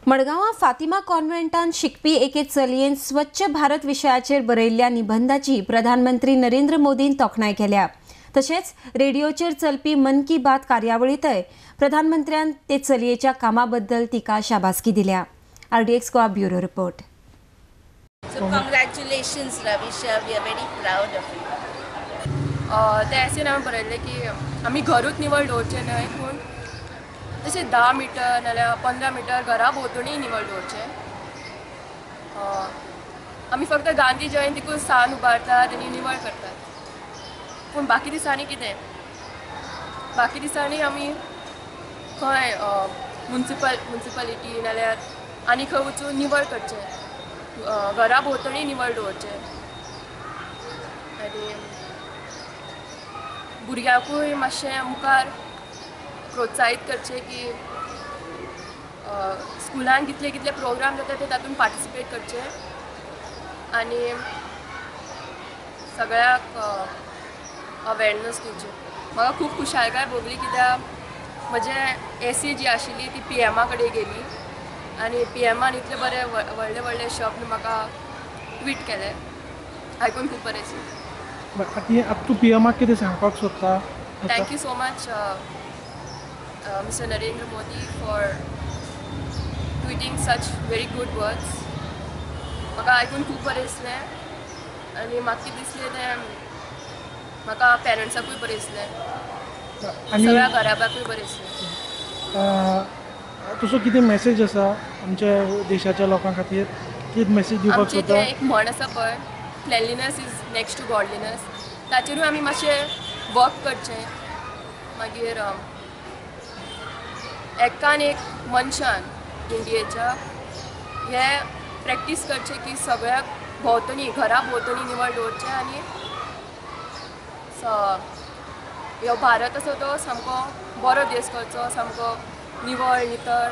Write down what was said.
मडगांवां फातिमा कॉन्व्हेंटान शिकपी एके चलयेन स्वच्छ भारत विशयाचेर बरयल्ल्या निबंधाची प्रधानमंत्री नरेंद्र मोदीन तोखणाय केल्या. तशेंच रेडियोचेर चलपी मन की बात कार्यावळींतय प्रधानमंत्र्यान ते चलयेच्या कामा बद्दल तिका शाबासकी दिल्या. RDX Goa bureau report. So congratulations, Ravisha. We are very proud of you. ते एसेन हांवें बरयल्लें की आमी घरूच निवळ दवरचें न्हय, पूण तशें 10 मिटर नाल्यार 15 मिटर घरा भोंवतणी निवळ दवरचें. आमी फक्त गांधी जयंतीकूच सान उबारतात आनी निवळ करतात, पूण बाकी दिसांनी कितें? बाकी दिसांनी आमी खंय मुन्सिपालिटी नाल्यार आनी खंय वचून निवळ करचें, घरा भोंवतणी निवळ दवरचें आनी भुरग्यांकूय मातशें मुखार प्रोत्साहीत करचें की स्कुलान कितले कितले प्रोग्राम जाता ते तातूंत पार्टिसिपेट करचे आनी सगळ्याक अवेरनस दिवचें. म्हाका खूब खुशालकाय भोगली कित्याक म्हजें एसी जी आशिल्ली ती पी एमा कडेन गेली आनी पी एमान इतले बरे व्हडले व्हडले शब्द म्हाका ट्वीट केले, आयकून खूब बरें दिसलें. आतां तूं पी एमाक कितें सांगपाक सोदता? Thank you so much, Mr. Narendra Modi, for tweeting such very good words. म्हाका आयकून खूब बरें दिसलें आनी म्हाका कितें दिसलें तें म्हाका पेरंट्साकूय बरें दिसलें, सगळ्या घराब्याकूय बरें दिसलें. तुजो कितें मॅसेज आसा आमच्या देशाच्या लोकां खातीर? कितें मॅसेज दिवपाक आमचे सोदता? तें एक म्हण आसा पळय, cleanliness is next to godliness, ताचेरूय आमी मातशें वर्क करचें. मागीर एकान एक मनशान इंडियेच्या हे प्रॅक्टीस करचें की सगळ्याक भोंवतणी, घरा भोंवतणी निवळ दवरचें आनी ह्यो भारत आसा तो सामको बरो देश करचो, सामको निवळ नितळ.